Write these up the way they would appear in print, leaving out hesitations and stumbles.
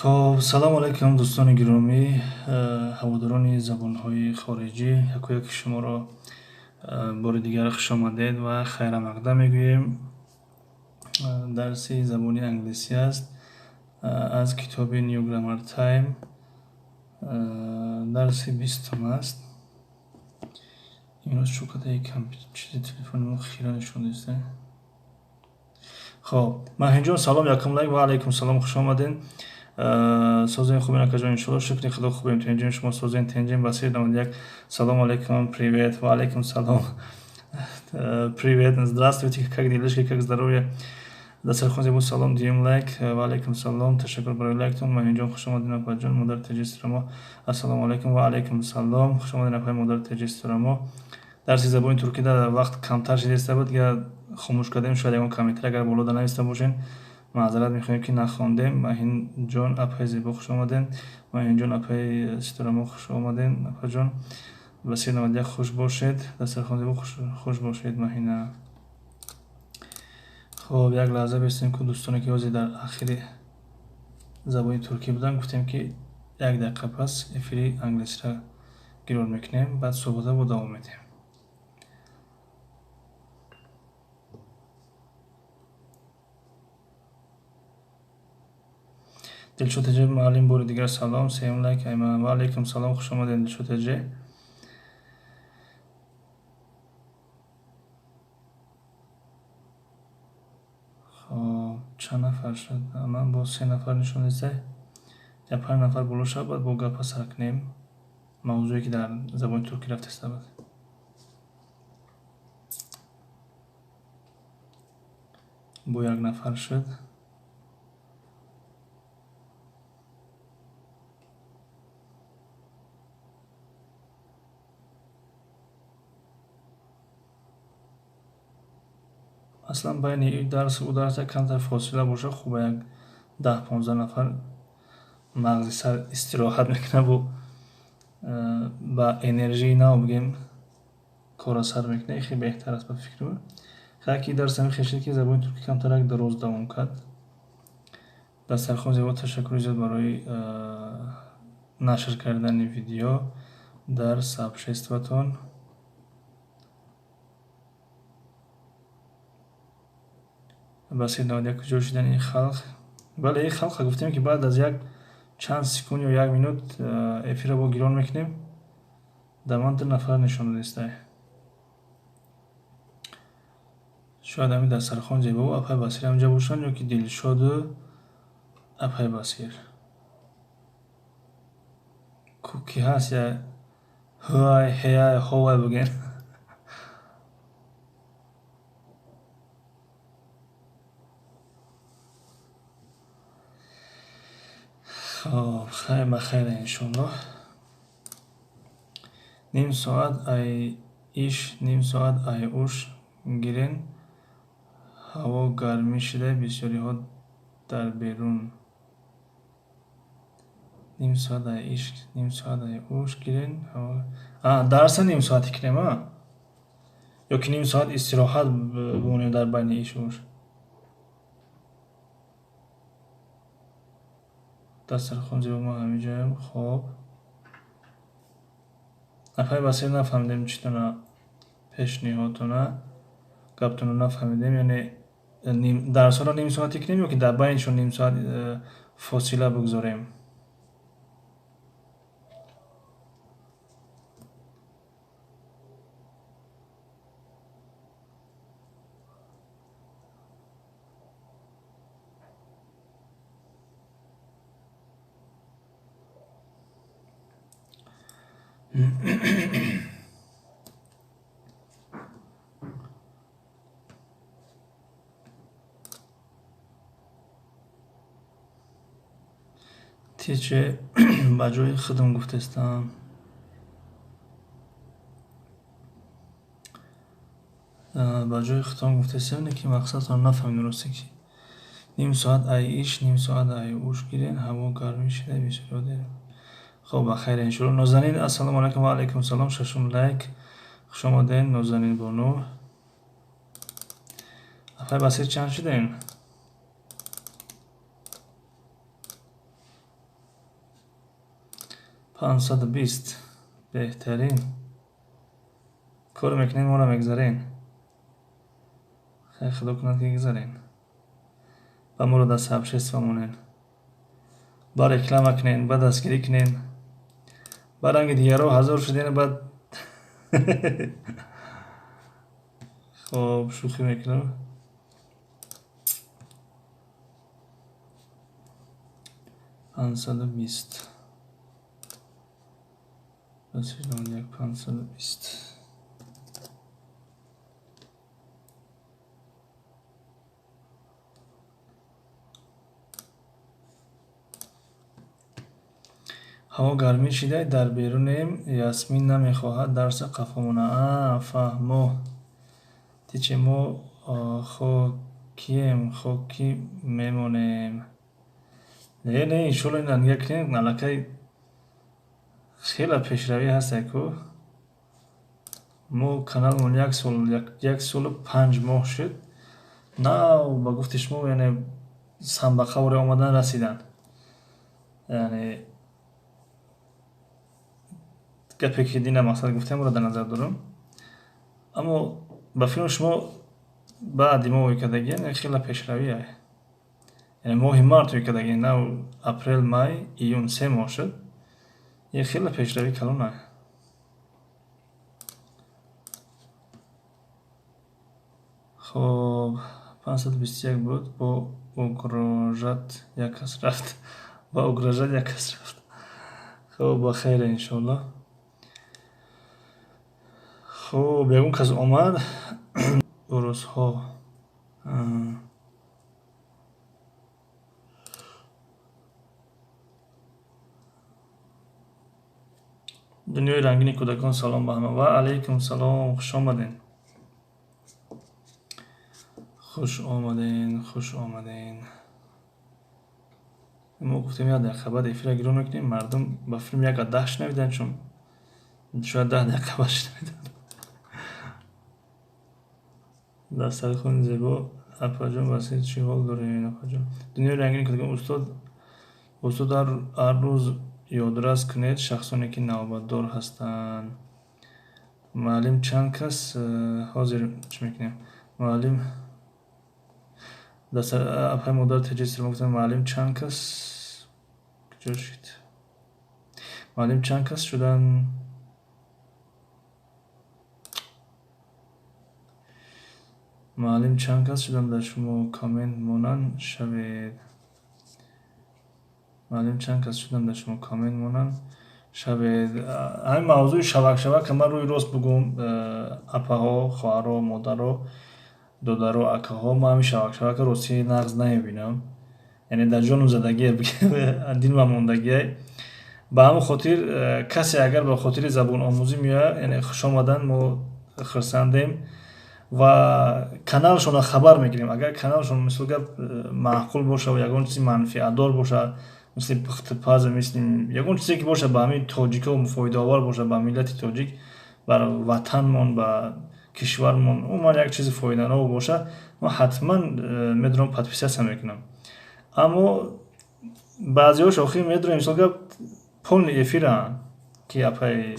Хоб, салому алайкум, дӯстони гиромӣ, ҳаводорони забонҳои хориҷӣ. Яку яки шуморо бори дигар хушомадед ва хайрамақдам мегӯем. Дарси забони англисӣ аст аз китоби New Grammar Time. Дарси 20-ум аст. Имрӯз чӯ кадаи компютер, чизи телефони мо хира нишон диста. Хоб, Маҳинҷон, салом, якум лайк ва алайкум салом, хуш омадед. Созен хубен, акаҷон, иншоалло, шукри худо, хубем, тенҷем, шумо созен, тенҷем. Басир 91, салому алайкум, привет, ва алайкум салом, привет, здравствуйте, как делишки, как здоровье? Дастархон зебо, салом, дуюм лайк, ва алайкум салом, ташаккур барои лайктон. Маҳинҷон, хуш омадед, апаҷон. Модар теҷистрамо, ассалому алайкум, ва алайкум салом, хуш омадед, апаи модар теҷистрамо. Дарси забони туркӣ дар вақт камтар шидаиста буд, дигар хомӯш кардем. Шояд ягон комментар агар боло да нависта бошен, маъзарат мехоҳем, ки нахондем. Маҳинҷон, апаи зебо, хуш омадем. Маҳинҷон, апаи ситорамо, хуш омадем, апаҷон. Басир 91, хуш бошед. Дастархон зебо, хуш бошед, Маҳина. Хоб, як лаҳза бистем, ку дӯстоне ки ҳозир дар ахири забони туркӣ буданд, гуфтем, ки як дақиқа пас эфири англисиро гирёр мекунем, баъд суҳбата бо давом медиҳем. Дилшод Эҷе, муаллим, бори дигар салом, сеюм лайк айман, ва алайкум салом, хуш омадед, Дилшод Эҷе. Хоб, чанд нафар шуд? Ман бо се нафар нишон диста, я панҷ нафар боло шавад, баъд бо гапа сар кунем, мавзӯе ки дар забони туркӣ рафтаиста буд. Бо як нафар шуд. Аслан байни ин дарс ӯ дарс камтар фосила боша хуба, як 10-15 нафар мағзи сар истироҳат мекунад, бо ба энержии нав бигем кора сар мекунад, хеле беҳтар аст ба фикри ман. Хайр, ки дарс ҳамин хешид, ки забони туркӣ камтарак дароз давом кард. Дастархон зебо, ташаккури зиёд барои нашр кардани видео дар сообществотон. Басир 91, куҷо шудани ин халқ? Бале, ин халқа гуфтем, ки баъд аз як чанд секунд ё як минут эфирро бо гирон мекунем. Дар ман ду нафар нишон додистай. Шояд ҳамин дастархон зебову апай Басир ҳамҷа бошанд ё ки Дилшоду апай Басир. Ку ки ҳаст, я ҳуай, ҳеай, ҳовай буген. Хоб, хайр ба хайр, иншоаллоҳ. Ним соат ай иш, ним соат ай уш гирен, ҳаво гармӣ шуда, бисёриҳо дар берун. Ним соат ай иш, ним соат ай уш гирен. Дарса ним соатӣ кунем, а? Ё ки ним соат истироҳат бимонем дар байни ишу уш? Дастархон зебо, мо ҳамиҷоем. Хоб, апай Басир, нафаҳмидем читона пешниҳодтона, гаптонро нафаҳмидем. Яъне дарсҳоро ним соатӣ кунем ё ки дар байнишон ним соат фосила бигзорем? Тече ба ҷои худам гуфтестам. Ба ҷои худтон гуфтестам, не ки мақсадтон нафаҳмидем, росте, ки ним соат ай иш, ним соат ай уш гирен, ҳаво гармӣ шуда, бисёриҳо дерем. Хоб, ба хайр, иншоалло. Нозанин, ассалому алайкум, ва алайкум салом, шашум лайк, хуш омадед, Нозанин бону. Апай Басир, чанд шудем? 520. Беҳтарин. Кор мекунем, моро мегзарен. Хай, худо кунад, ки гузарен. Ба моро дар сообщество монен. Ба реклама кунен, ба дастгирӣ кунен. Ба ранги дигарро ҳазор шуден, баъд. Хоб, шӯхӣ мекунам. 520. Басир 91 520. Ҳаво гармӣ шидай, дар берунем. Ясмин намехоҳад дарса қафо монад. А, фаҳмо. Тиче мо хокием, хокӣ мемонем. Не, не, иншолло, ина нигаҳ кунем, аллакай хеле пешравӣ ҳастай ку. Мо каналмон як сол, 1 солу 5 моҳ шуд. Нав ба гуфти шумо, яъне самбақавре омадан расиданд. Яъне гапе ки дина мақсад гуфтемро дар назар дорам. Аммо ба фикри шумо баъди мо ӯй кардагиан, хеле пешравие. Яъне моҳи март ӯй кардагиан, нав апрел, май, июн, 3 моҳ шуд. Ин хеле пешравӣ калона. Хоб, 521 буд, бо угрожать як кас рафт. Ба угрожать як кас рафт. Хоб, ба хайр, иншоалло. Хуб, ягон кас омад? Урусҳо. Дунёи рангини кӯдакон, салом ба ҳама. Ва алайкум салом, хуш омаден. Хуш омаден, хуш омаден. Мо гуфтем, 1 дақиқа баъд эфира гирон мекунем, мардум ба филм 1:10 шунавиданд, чун шояд 10 дақиқа баъд шунавиданд. Дастархони зебо, апаҷон Басир, чӣ ҳол дорем, апаҷон? Дунёи рангини кӯдакон, устод, устод, ҳар рӯз ёдрас кунед шахсоне ки навбатдор ҳастанд. Муаллим, чанд кас ҳозир чӣ мекунем? Муаллим, апаи модар теҷистр гуфтам, муаллим, чанд кас куҷо шуд? Муаллим, чанд кас шуданд? Муаллим, чанд кас шуданд дар шумо коммент монанд шавед. Муаллим, чанд кас шуданд дар шумо коммент монанд шавед. Ҳамин мавзӯи шавак шавак, ман рӯи рост бугум, апаҳо, хоҳаро, модаро, додаро, акаҳо, ман ҳамин шавак шавака ростӣ нағз намебинам. Яъне дар ҷону задагие, дилмам мондагиай. Ба ҳамин хотир касе агар ба хотири забономӯзӣ меояд, яъне хушомадан, мо хурсандем ва каналшонро хабар мегирем. Агар каналшон, мисол гап, маъқул боша ва ягон чизи манфиатдор боша, мисли пухтупаз, мисли ягон чизе ки боша, ба ҳамин тоҷико фоидаовар боша, ба миллати тоҷик, бар ватанмон, ба кишвармон, умуман як чизи фоиданок боша, ман ҳатман медурам, подписаться мекунам. Аммо баъзеҳош охир медурем, мисол гап, полный эфираанд, ки апай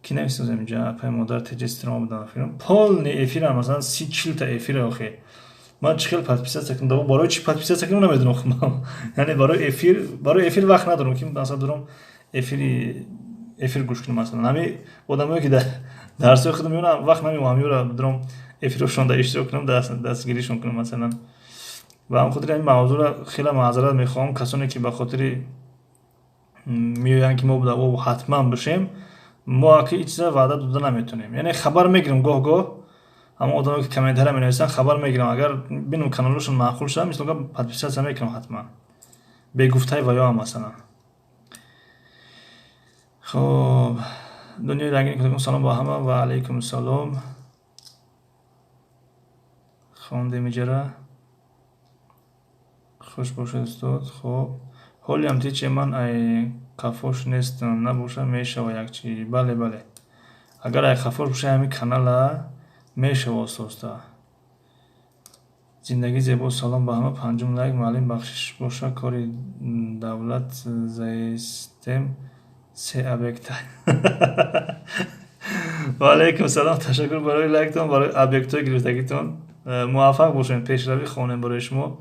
ки нависозем инҷа, апай модар теҷестирома будам, филм полный эфира, масалан, 30-40 та эфира. Охир ман чӣ хел подписаться кунам? Барои чӣ подписаться кунам, намедонам. Яъне барои эфир вақт надорам, ки масалан дурам эфир гӯш кунам. Масалан, ҳами одамое ки дарсҳои худам меонам, вақт намеёбам ҳамёра дурам эфирошон иштирок кунам, дастгиришон кунам масалан. Ба ҳамин хотири ҳамин мавзӯъро хеле маъзарат мехоҳам. Касоне ки ба хотири меоянд, ки мо ҳатман бошем, мо аки ҳеҷ чиза ваъда дода наметонем. Яъне хабар мегирем гоҳ гоҳ ҳамон одамое ки комментария менависанд, хабар мегирам. Агар бинам каналошон маъқул шуда, мисол подписаться мекунам ҳатман, бегуфтаи ваёам масалан. Хоб, дунёи рангин, салом ба ҳама. Ва алайкум салом. Хондем иҷара. Хуш бошед, устод. Хоб, ҳолиам тиче, ман ай қафош нестам, набоша мешава як чи. Бале, бале, агар ай қафош боша, ҳамин канала мешава оста оста. Зиндагӣ зебо, салом ба ҳама. Панҷум лайк. Муаллим, бахшиш боша, кори давлат заистем. Се объекта. Ва алайкум салом, ташаккур барои лайктон, барои объектҳои гирифтагитон. Муваффақ бошед, пешравӣ хонем барои шумо.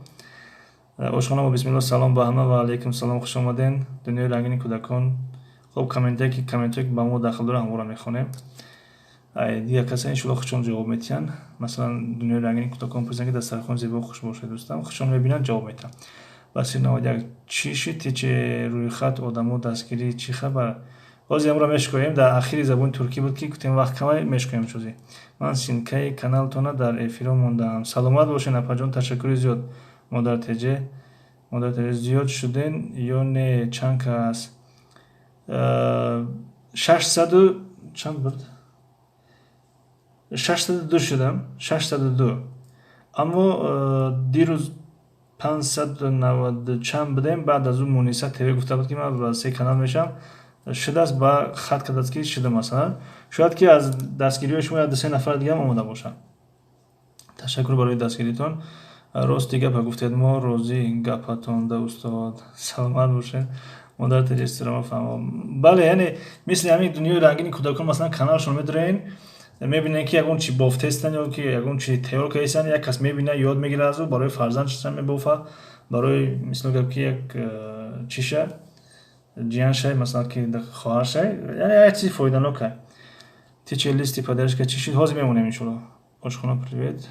Ошхона бо бисмилло, салом ба ҳама, ва алайкум салом, хуш омаден. Дунёи рангини кӯдакон. Хоб, комментае ки комментое ки ба мо дахл дорад, ҳамонро мехонем. Дигар каса иншоалло худшон ҷавоб метиҳанд. Масалан, дунёи рангини кӯдакон пурсанд, ки дастархон зебо, хуш бошед, дӯстам. Худшон мебинанд, ҷавоб метиҳанд. Басир 91, чӣ шид, тиче рӯйхат одамо дастгирӣ, чӣ хабар? Ҳозир амро мешкоем, дар ахири забони туркӣ буд, ки гуфтем вақт камай, мешкоем чӯзи. Ман синкаи каналтона дар эфиро мондаам. Саломат бошед, апаҷон, ташаккури зиёд. Модар теҷе, модар теҷе, зиёд шуден ё не, чанд кас? 600 чанд буд? 602 шудам, 602. Аммо дирӯз 590 чанд будем, баъд аз ӯ Муниса ТВ гуфта буд, ки ман ба се канал мешавам. Шудааст, ба хат кардааст, ки шуда, масалан. Шояд ки аз дастгириҳои шумо як ду-се нафар дигаам омода бошанд. Ташаккур барои дастгиритон. Рости гапа гуфтед, мо розӣ гапатонда, устод. Саломат бошед. Модар теҷестирома фаҳмам. Бале, яъне мисли ҳамин дунёи рангини кӯдакон, масалан, каналшон медорен, мебинем, ки ягон чи бофтаистанд ё ки ягон чи тайёр кардаистанд, як кас мебинад, ёд мегирад аз ӯ, барои фарзандашам мебофа, барои мисол гап ки як чиша ҷияншай, масалан, ки хоҳаршай, яъне як чизи фоиданокай. Тиче листи поддержка чӣ шуд? Ҳозир мемонем, иншоалло. Ошхона, привет.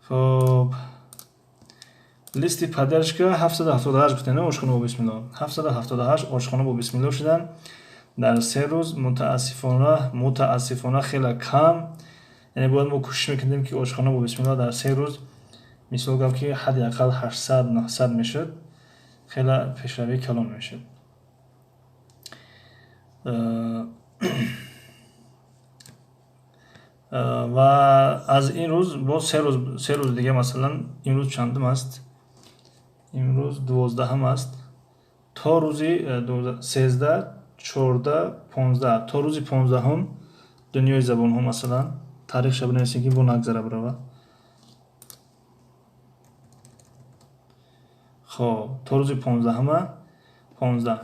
Хоб, листи поддержка 778 гуфтем, ошхона бо бисмилло. 778 ошхона бо бисмилло шудан дар 3 рӯз. Мутаассифона, мутаассифона, хеле кам. Яъне бояд мо кӯшиш мекардем, ки ошхона бо бисмилло дар 3 рӯз, мисол гап, ки ҳадди ақал 800, 900 мешуд, хеле пешравии калон мешуд. Ва аз ин рӯз боз 3 рӯз, 3 рӯз дига, масалан, имрӯз чандум аст? Имрӯз 12-ҳам аст. То рӯзи 13, 14, 15, то рӯзи 15-ҳум дунёи забонҳо, масалан, таърихша бинависем, ки бо нагзара биравад. Хоб, то рӯзи 15-ҳама, 15,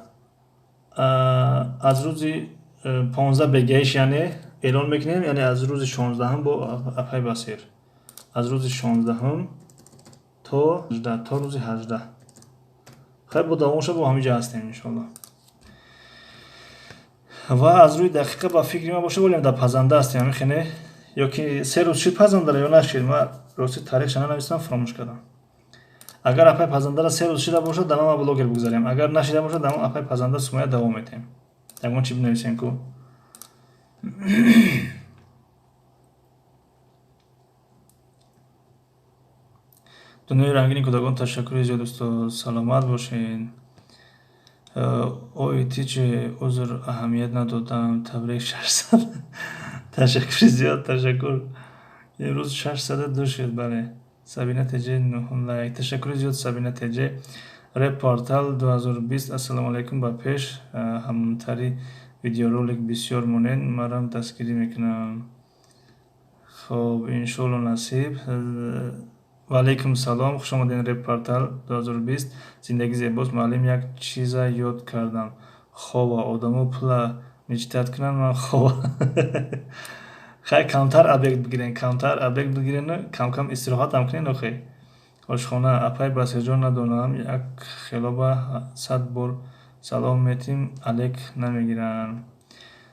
аз рӯзи 15 бегаиш, яъне эълон мекунем, яъне аз рӯзи 16-ҳум бо апай Басир, аз рӯзи 16-ҳум то рӯзи 18. Хайр, бо давом шад, бо ҳамин ҷа ҳастем, иншоалло. Ва аз рӯи дақиқа, ба фикри ман боша, волем дар пазанда ҳастем, ҳамин хене ё ки 3 рӯз шид пазандара ё нашид? Ман рости таърихша нанавистам, фаромӯш кардам. Агар апай пазандара 3 рӯз шида бошад, дар ман блогер бигзарем. Агар нашида бошад, дар апай пазанда Сумая давом метиҳем. Ягон чи бинависем ку. Дунёи рангини кӯдакон, ташаккури зиёд, устод, саломат бошед. Ой, тиче, узр, аҳамият надодам. Табрик, 600. Ташаккури зиёд, ташаккур. Имрӯз 602 шуд, бале. Сабина Теҷе, нуҳум лайк. Ташаккури зиёд, Сабина Теҷе. Реп портал 2020, ассалому алайкум, ба пеш, ҳамтари видеоролик бисёр монед, марам дастгирӣ мекунам. Хоб, иншоалло, насиб. Ва алайкум салом, хуш омадед, Реп портал 2020. Зиндагӣ зебост, муаллим, як чиза ёд кардам. Хова одамо пула мечтать кунанд, ман хова. Хай, камтар объект бигирен, камтар объект бигирену камкам истироҳатам кунен охе. Ошхона, апай Басирҷон, надонам, як хелоба 100 бор салом метим, алек намегиранд.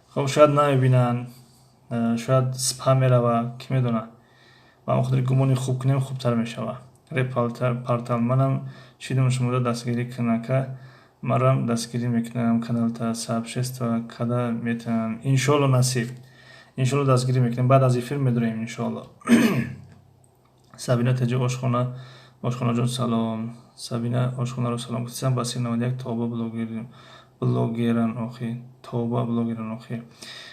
Хоб, шояд намебинанд, шояд спам мерава, кӣ медонад. Ба ҳамон хотири гумони хуб кунем, хубтар мешавад. Реп портал, манам шидам, шуморо дастгирӣ кунака, марам дастгирӣ мекунам, каналта сообщество када метавонам. Иншоалло, насиб, иншоалло, дастгирӣ мекунем, баъд аз эфир медорем, иншоалло. Сабина Теҷи, ошхона, ошхонаҷон, салом. Сабина ошхонаро салом гуфтисам. Басир 91, тоба, блогеран охи, тоба, блогеран охи.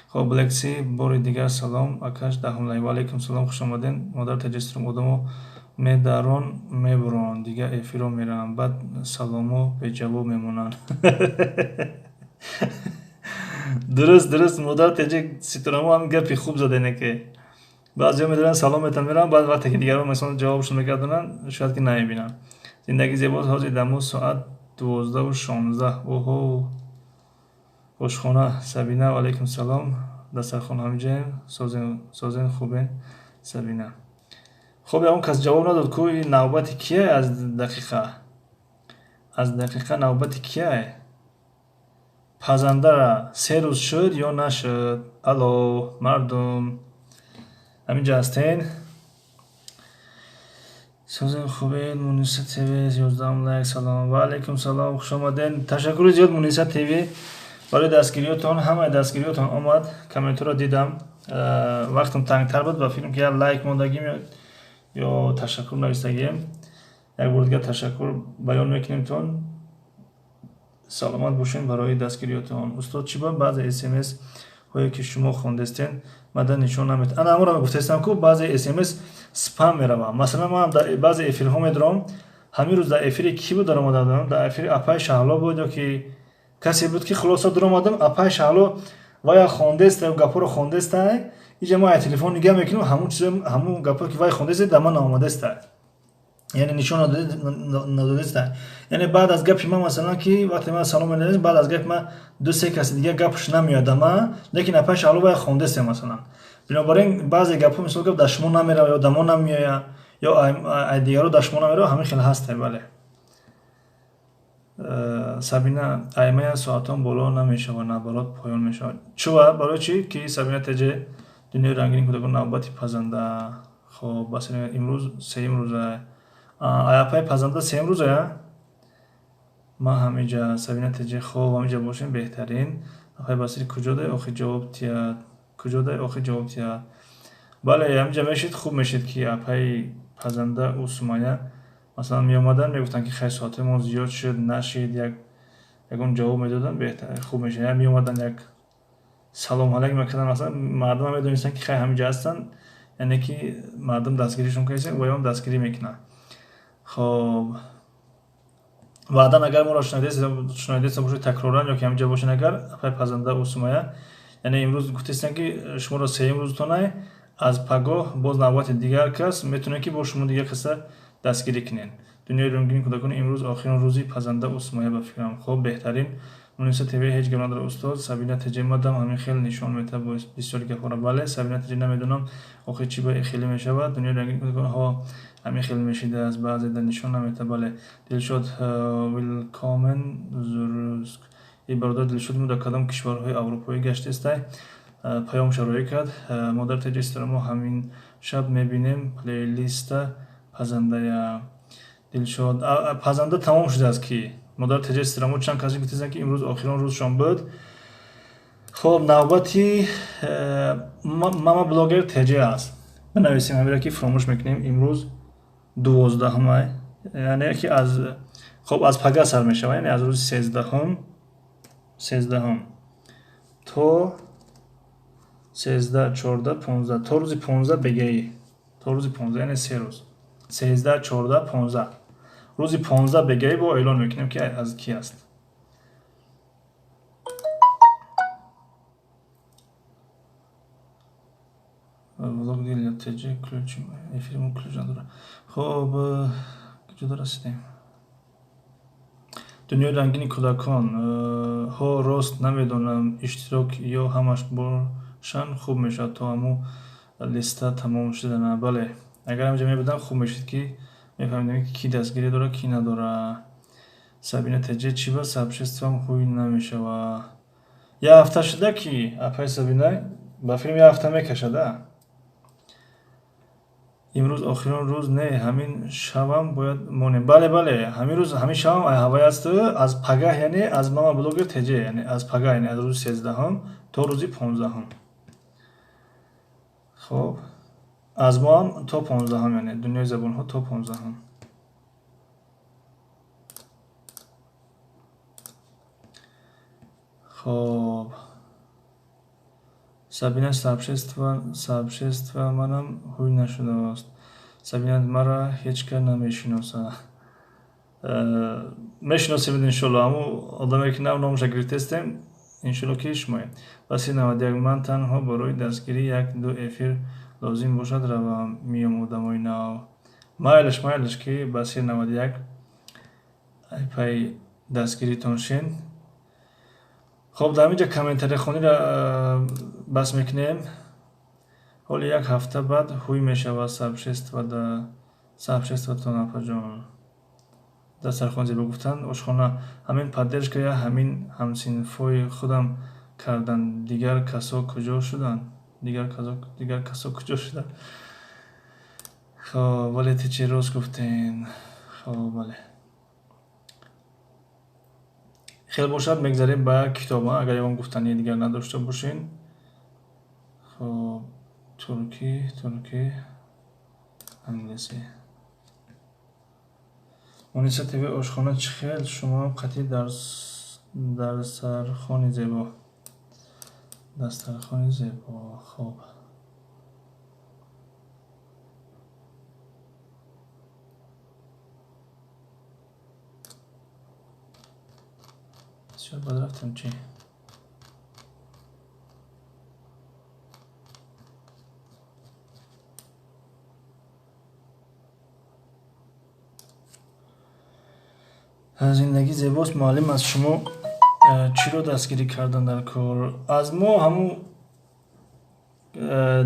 Хоб, Блекси, бори дигар салом, акаш, 10-ум лайк. Ва алайкум салом, хуш омаден. Модар Таҷассум, одамо медарон, мебурон, дигар эфиро мераванд, баъд саломо беҷавоб мемонанд. Дуруст, дуруст, модар Теҷи, ситорамо ҳам гапи хуб задене, ки Баъзеҳо медонанд, салом метан, мераванд, баъд вақте ки дигарон масалан ҷавобшон мегардонанд, шояд ки намебинанд. Зиндагӣ зебост. Ҳозир дамо соат 12:16. Оҳо, ошхона. Сабина, ваалайкум салом. Дастархон ҳамиҷаем. Созен, хубен, Сабина. Хоб, ягон кас ҷавоб надод ку, ин навбати кия? Аз дақиқа навбати кияе? Пазандара 3 рӯз шуд ё нашуд? Алло, мардум, ҳаминҷа ҳастен? Созен, хубен? Муниса ТВ, 11-ум лайк. Салом, ва алайкум салом, хушомаден. Ташаккури зиёд, Муниса ТВ, барои дастгириётон. Ҳамаи дастгириётон омад, комментҳоро дидам. Вақтам тангтар буд, ба фикрам, ки як лайк мондагим ё ташаккур навистагием. Як бор дигар ташаккур баён мекунемтон. Саломат бошед барои дастгириётон. Устод, чӣ ба баъзе СМС ҳое, ки шумо хондестен, мада нишон намед? Ана ҳамонро гуфтаистам ку, баъзе СМС спам меравам. Масалан, ман дар баъзе эфирҳо медорам. Ҳамин рӯз дар эфири кӣ буд даромада будам? Дар эфири апаи Шаҳло буд ё ки касе буд, ки хулоса дуромадам, апаи Шаҳло вая хондеста, гапҳоро хондеста. Иҷа мо ай телефон нигаҳ мекунем, ҳамун чиз, ҳамун гапҳое, ки вай хондеста, дар ман наомадеста, яъне нишон надодеста. Яъне баъд аз гапи ман, масалан, ки вақте ман салом медодем, баъд аз гапи ман ду се каси дигар гапш намеояд ама, лекин апаи Шаҳло вая хондеста, масалан. Бинобар ин баъзе гапҳо, мисол гап, дар шумо намерава ё дар мо намеояд, ё ай дигаро дар шумо намерава. Ҳамин хел ҳаста, бале. Сабина, аймая соатон боло намешавад, наоборот, поён мешавад. Чува, барои чӣ ки? Сабина Теҷе, дунёи рангини кӯдакон, навбати пазанда. Хоб, бас, имрӯз сеюм рӯза. Аяпаи пазанда сеюм рӯзая. Ман ҳамиҷа, Сабина Теҷе. Хоб, ҳамиҷа бошем, беҳтарин. Апаи Басир куҷо дай, охи ҷавоб тиҳад? Куҷо дай, охи ҷавоб тиҳад? Бале, ҳамиҷа мешид, хуб мешид, ки апаи пазанда ӯ Сумая, масалан, меомаданд, мегуфтанд, ки хай, соатҳои мо зиёд шуд, нашид, як ягон ҷавоб медоданд, беҳтар, хуб мешид. Я меомаданд, як салом алайк мекарданд, масалан, мардумам медонистанд, ки хай, ҳамиҷа ҳастанд, яъне ки мардум дастгиришон кардастанд, ваём дастгирӣ мекунанд. Хоб, баъдан агар моро шунавидаста бошед такроран ё ки ҳамиҷа бошед, агар апаи пазанда ӯ Сумая, яъне имрӯз гуфтастанд, ки шуморо сеюм рӯзтонай, аз пагоҳ боз навбати дигар кас, метавонед, ки бо шумо дигар каса дастгирӣ кунед. Дунёи рангини кӯдакон, имрӯз охирин рӯзи пазанда ӯ Сумая, ба фикрам. Хоб, беҳтарин. Муниса ТВ, ҳеҷ гап надорад, устод. Сабина Теҷе, мадам ҳамин хел нишон метаҳад бисёри гапҳоро. Бале, Сабина Теҷе, намедонам, охир чӣ ба хеле мешавад. Дунёи рангини кӯдакон, ҳо, ҳамин хел мешидааст, баъзе да нишон наметаҳад, бале. Дилшод, willkommen zurück. И бародар Дилшод мо дар кадом кишварҳои аврупоӣ гаштестай? Паём шароӣ кард. Модар Теҷе, мо ҳамин шаб мебинем плейлиста пазандая. Дилшод, пазанда тамом шудааст, ки модар Теҷе мо чанд касе гуфтастанд, ки имрӯз охирон рӯзшон буд. Хоб, навбати мама блогер Теҷе аст. Бинависем ҳамира, ки фуромӯш мекунем. Имрӯз 12-ҳумай, яъне ки аз, хоб, аз пага сар мешавад, яъне аз рӯзи 13-ҳум то 13, 14, 15, то рӯзи 15 бегаӣ, то рӯзи 15, яъне 3 рӯз, 13, 14, 15. Рӯзи 15 бегаӣ бо эълон мекунем, ки аз кӣ аст. Влог дил ТЖ ключ, эфиримо ключ надорад. Хоб, куҷода расидем? Дунёи рангини кӯдакон, ҳо, рост, намедонам, иштирок ё ҳамаш бошанд, хуб мешавад, то ҳамун листа тамом шудана. Бале, агар ҳаминҷа мебудам, хуб мешуд, ки мефаҳмидем, ки кӣ дастгирӣ дорад, кӣ надорад. Сабина Теҷе, чӣ ба сообществам ҳуй намешавад? Як ҳафта шуда, ки апаи Сабина, ба филм як ҳафта мекашада. Имрӯз охирон рӯз не, ҳамин шавам бояд монем. Бале, бале, ҳамин рӯз, ҳамин шавам ҳавай асту аз пагаҳ, яъне аз мама блогер Теҷе, яъне аз пагаҳ, яъне аз рӯзи 13-ҳум то рӯзи 15-ҳум. Хоб, аз моам то 15-ҳум, яъне дунёи забонҳо то 15-ҳум. Хоб, Сабина, сообщество манам ҳуй нашудааст. Сабина, мара ҳеҷ кас намешиносад. Мешиносем, иншолло, ҳамун одаме, ки нав номаша гирифтестем, иншолло, ки шумоем. Басир 91, ман танҳо барои дастгирӣ як ду эфир. Лозим бошад, равам, миём одамои нав. Майлаш, майлаш, ки Басир 91 айпай дастгиритон шин. Хоб, дар ҳаминҷа комментарияхониро бас мекунем. Ҳоли як ҳафта баъд ҳуй мешавад сообществотон, апаҷон. Дастархон зебо гуфтанд. Ошхона ҳамин поддержка я ҳамин ҳамсинфои худам кардан. Дигар касо куҷо шуданд? Дигар касо куҷо шуданд? Хоб, вале ти чӣ рост гуфтен. Хоб, бале. Хел бошад, мегзарем ба китоб, агар ягон гуфтании дигар надошта бошен. Хоб, туркӣ, туркӣ, англисӣ. Муниса ТВ, ошхона чӣ хел шумо қатъи дарсархони зебо. Дастархони зебо. Хоб. Бисёр бад рафтем чӣ? Зиндагӣ зебост. Муаллим, аз шумо чиро дастгирӣ кардан дар кор? Аз мо ҳамун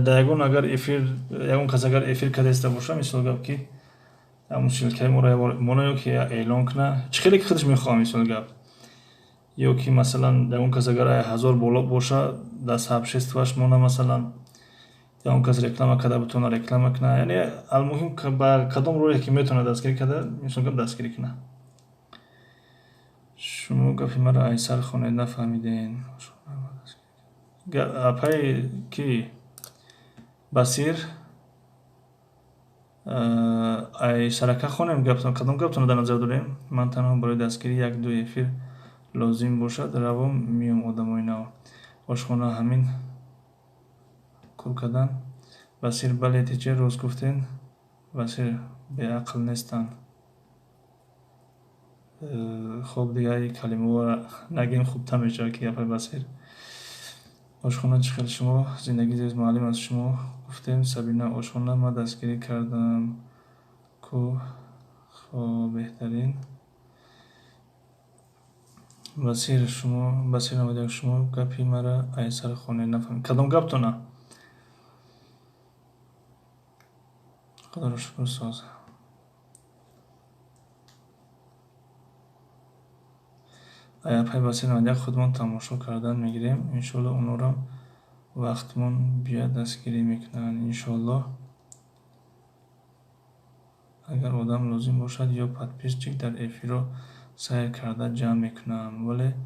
дар ягон агар эфир, ягон кас агар эфир кардаиста боша, мисол гап, ки ҳамун ссылкаи моро мона ё ки эълон куна, чӣ хеле ки худаш мехоҳам, мисол гап, ё ки масалан ягон кас агар 1000 боло боша, дар сообществоаш мона, масалан ягон кас реклама карда бутона, реклама куна. Яъне алмуҳим, ба кадом роҳе ки метавонад дастгирӣ карда, мисол гап, дастгирӣ куна. Шумо гапи маро айсар хонед, нафаҳмиден. Апай ки Басир, ай сарака хонем гаптон, кадом гаптонро дар назар дорем? Ман танҳо барои дастгирӣ як-ду эфир лозим бошад, равом, миём одамои нав. Ошхона ҳамин кор кардан. Басир, бале, тиче рост гуфтен. Басир, беақл нестанд. Хоб, дигар калимаҳоро нагем, хубтар мешавад, ки апай Басир. Ошхона чӣ хел шумо зиндагӣ зебост. Муаллим, аз шумо гуфтем. Сабина, ошхона ман дастгирӣ кардам ку. Хоб, беҳтарин. Басир, шумо, Басир 91, шумо гапи мара айсар хонед, нафаҳмид. Кадом гаптона? Худоро шукр, соз. Апай Басир 91, худмон тамошо кардан мегирем. Иншоалло, онорам вақтмон биёяд, дастгирӣ мекунанд. Иншоалло. Агар одам лозим бошад ё подписчик, дар эфирро сайр карда ҷамъ мекунам, вале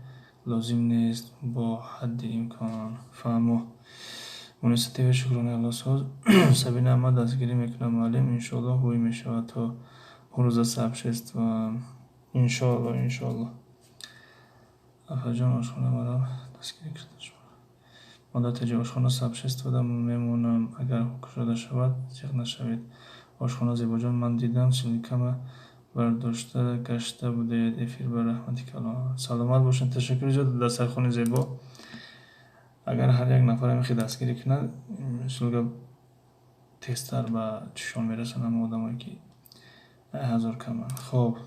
лозим нест, бо ҳадди имкон. Фаҳмо. Муниса ТВ, шукронаи Алло, соз. Сабина, ман дастгирӣ мекунам, муаллим. Иншоалло, ҳуй мешавад то рӯза сообщество. Иншоалло, иншоалло. Апаҷон, ошхона маро дастгирӣ карда шумо. Модар таҷи, ошхона сообществода мемонам, агар кушода шавад, зиқ нашавед. Ошхона зебоҷон, ман дидам, ссылкама бардошта гашта будед эфир ба, раҳмати калон. Саломат бошед, ташаккури зиёд. Дастархони зебо. Агар ҳар як нафар ҳамин дастгирӣ кунад, мисол гап, тезтар ба чишон мерасанд ҳама одамое ки 1000 каманд. Хоб,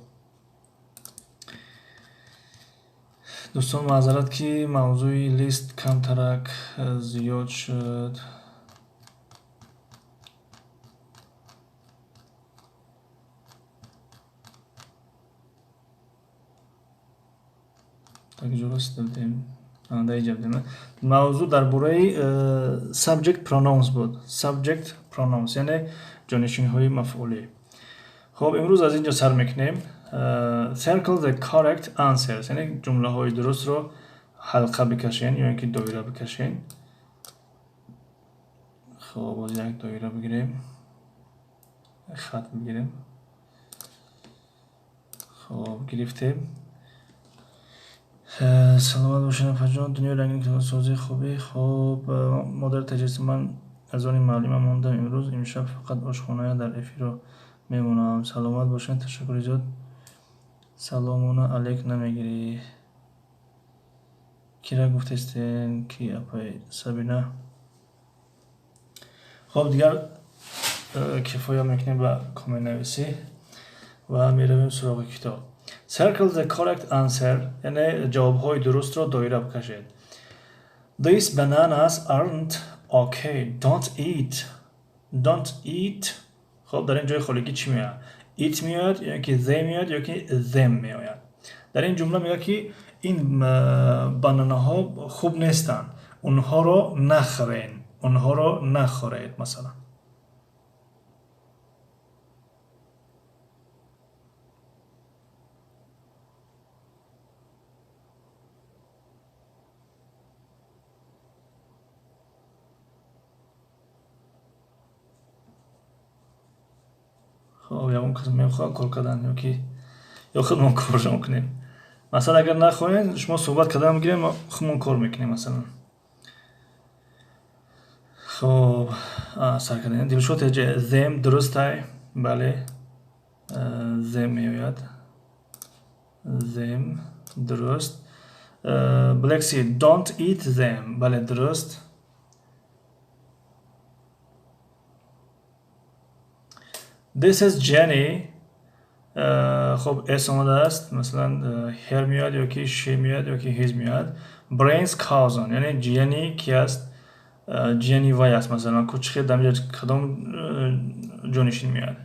дӯстон, маъзарат, ки мавзӯи лист камтарак зиёд шуд. Так, ҷо расида будем? Дар будем. Мавзӯъ дар бораи subject pronouns буд. Subject pronouns, яъне ҷонишинҳои мафъулӣ. Хоб, имрӯз аз ин ҷо сар мекунем. Circle the correct answers, яъне ҷумлаҳои дурустро ҳалқа бикашен ё ин ки доира бикашен. Хоб, боз як доира бигирем, хат бигирем. Хоб, гирифтем. Саломат бошед, апаҷон. Дунёи рангин, сози хубӣ. Хоб, модари таҷриса, ман аз они муаллимам мондам имрӯз. Имшаб фақат ошхоная дар эфирро мемонам. Саломат бошед, ташаккури зиёд. Саломона алек намегирӣ. Кира гуфтестен ки, апай Сабина? Хоб, дигар кифоя мекунем ба комментнависӣ ва меравем суроғи китоб. Circle the correct answer, яъне ҷавобҳои дурустро доира бикашед. These bananas aren't okay. Don't eat. Don't eat. Хоб, дар ин ҷои холигӣ чӣ меояд? It меояд ё ки they меояд ё ки them меояд? Дар ин ҷумла мегӯяд, ки ин бананаҳо хуб нестанд, онҳоро нахӯрен, онҳоро нахӯред, масалан. Хоб, ягон кас мехоҳад кор кардан ё ки ё худмон коршон кунем? Масалан, агар нахоҳем, шумо суҳбат кардан мегирем, мо худмон кор мекунем, масалан. Хоб, сар кардем. Дилшод, them дурустай, бале, them меояд, them дуруст. Black Sea, don't eat them, бале, дуруст. This is Jenny. Хоб, s омадааст, масалан, her меояд ё ки she меояд ё ки his меояд. Brain's cousin, яъне ҷияни ки аст? Ҷияни вай аст, масалан. Кучихе дар инҷа кадом ҷонишин меояд?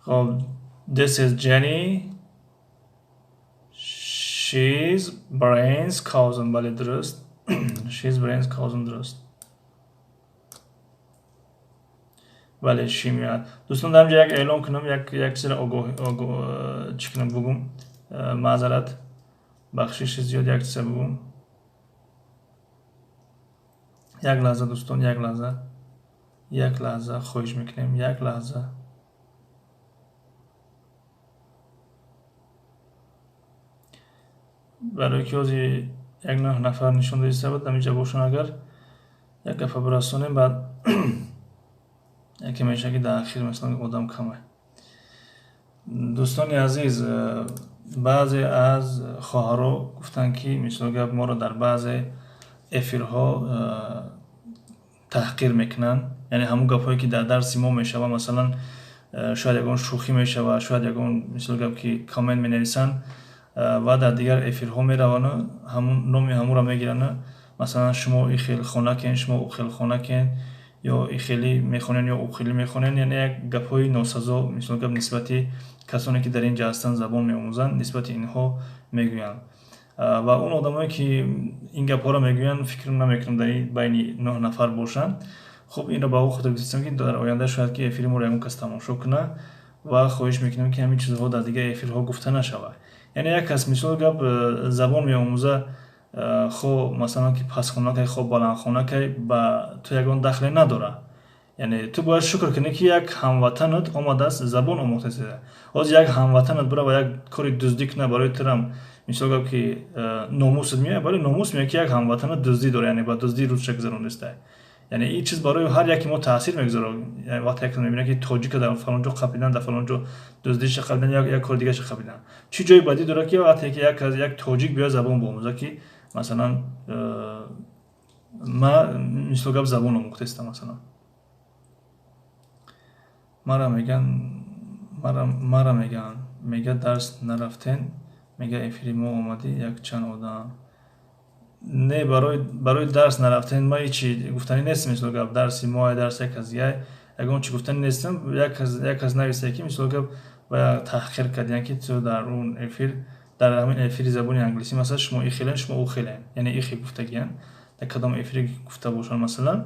Хоб, this is Jenny, she's Brain's cousin, бале, дуруст. She's Brain's cousin, дуруст, бале, she меояд. Дӯстон, дар инҷа як эълон кунам, як чизро огоҳ чӣ кунам, бугум. Маъзарат, бахшиши зиёд, як чиза бугум. Як лаҳза, дӯстон, як лаҳза, як лаҳза, хоҳиш мекунем, як лаҳза. Барои ки ҳозир як нӯҳ нафар нишон доиста буд, ҳаминҷа бошон, агар як гапа бирасонем, баъд яке мешавад, ки дар ахир, масалан, одам камай. Дӯстони азиз, баъзе аз хоҳаро гуфтанд, ки мисол гап, моро дар баъзе эфирҳо таҳқир мекунанд, яъне ҳамун гапҳое, ки дар дарси мо мешавад, масалан, шояд ягон шӯхӣ мешавад, шояд ягон, мисол гап, ки коммент менависанд ва дар дигар эфирҳо меравану ҳамун номи ҳамуро мегирану, масалан, шумо и хел хонакен, шумо ӯ хел хонакен, ё и хеле мехонен, ё ӯ хеле мехонен, яъне як гапҳои носазо, мисол гап, нисбати касоне, ки дар ин ҷа ҳастанд, забон меомӯзанд, нисбати инҳо мегӯянд. Ва он одамое, ки ин гапҳоро мегӯянд, фикр намекунам дар ин байни нӯҳ нафар бошанд. Хуб, инро ба он хотир гуфтам, ки дар оянда шояд ки эфири моро ягон кас тамошо кунад ва хоҳиш мекунем, ки ҳамин чизҳо дар дигар эфирҳо гуфта нашавад. Яъне як кас, мисол гап, забон меомӯза, хо масалан, ки пастхонакай, хо баландхонакай, ба ту ягон дахле надорад. Яъне ту бояд шукр кунӣ, ки як ҳамватанат омадааст, забон омӯхтааст. Ҳозир як ҳамватанат бира ва як кори дуздӣ кунад, барои турам, мисол гап, ки номусат меояд, бале, номус меояд, ки як ҳамватанат дуздӣ дорад, яъне ба дуздӣ рӯзша гузарониста. Яъне ин чиз барои ҳар яке мо таъсир мегузорад. Вақте як мебинад, ки тоҷика дар фалон ҷо қапидан, дар фалон ҷо дуздиша қапидан, як кори дигаша қапидан, чӣ ҷои бадӣ дорад, ки вақте ки як тоҷик биёяд забон биомӯзад, ки масалан, ма, мисол гап, забон омӯхтаистам, масалан. Мара меган, мега дарс нарафтен, мега эфири мо омадӣ якчанд одам. Не, барои дарс нарафтен ма ҳечи гуфтанӣ нестам, мисол гап, дарси мо, дарси як кас дига, ягон чи гуфтанӣ нестам. Як кас нависае, ки, мисол гап, ва таҳқир кардиян, ки ту дар он эфир, дар ҳамин эфири забони англисӣ, масалан, шумо и хелен, шумо ӯ хелен, яъне ихе гуфтагиян, дар кадом эфире гуфта бошанд, масалан.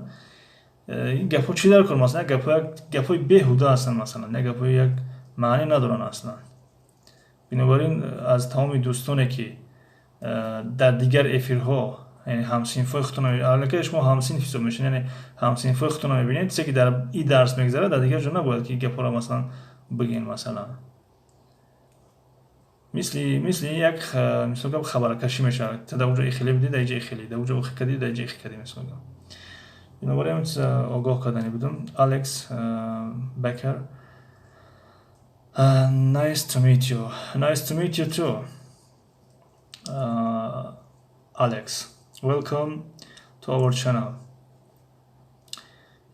Ин гапҳо чӣ дар кор, масалан, гапҳои беҳуда ҳастанд, масалан, як гапҳои як маънӣ надоранд аслан. Бинобар ин аз тамоми дӯстоне, ки дар дигар эфирҳо, яъне ҳамсинфҳои худтон, аллакай шумо ҳамсинф ҳисоб мешавед, яъне ҳамсинфҳои худтонро мебинед, чизе ки дар и дарс мегузарад, дар дигар ҷо набояд ки гапҳоро, масалан, бигӯен. Масалан, мисли як, мисол гап, хабаркашӣ мешавад: ту дар онҷо ихеле будӣ, дар иҷа ихеле, дар онҷо охи кардӣ, дар иҷа ихе кардӣ, мисол гап. Бинобар ин чиза огоҳ кардани будам. Алекс Бекер, nice to meet you. Nice to meet you too, Alex. Welcome to our channel.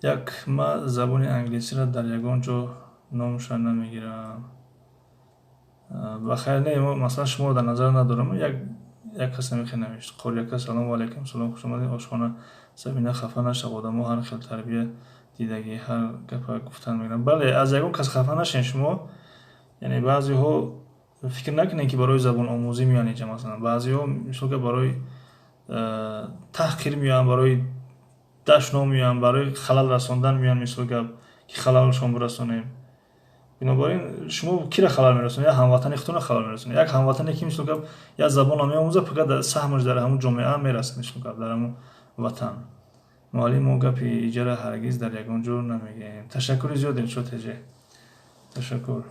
Як ма забони англисиро дар ягон ҷо номша намегирам. Ба хайр, не, масалан шуморо дар назар надорам. Як кас намехе навишт. Қорияка, салому алайкум, салом, хуш омадед ошхона. Сабина, хафа нашав, одамо ҳар хел тарбия дидагӣ, ҳар гапа гуфтан мегиранд. Бале, аз ягон кас хафа нашен шумо. Яъне баъзеҳо фикр накунед, ки барои забономӯзӣ меоянд инҷа, масалан. Баъзеҳо мисол ка барои таҳқир меоянд, барои дашном меоянд, барои халал расондан меоянд, мисол гап, ки халалшон бирасонем. Бинобар ин шумо кира халал мерасонед? Як ҳамватани худтонро халал мерасонед. Як ҳамватане ки, мисол гап, як забонро меомӯзад, фақат саҳмаш дар ҳамун ҷомеа мерасад, мисол гап, дар ҳамун ватан. Муаллим, мо гапи иҷара ҳаргиз дар ягон ҷо намегӯем. Ташаккури зиёд, Дилшод теҷе. Ташаккур.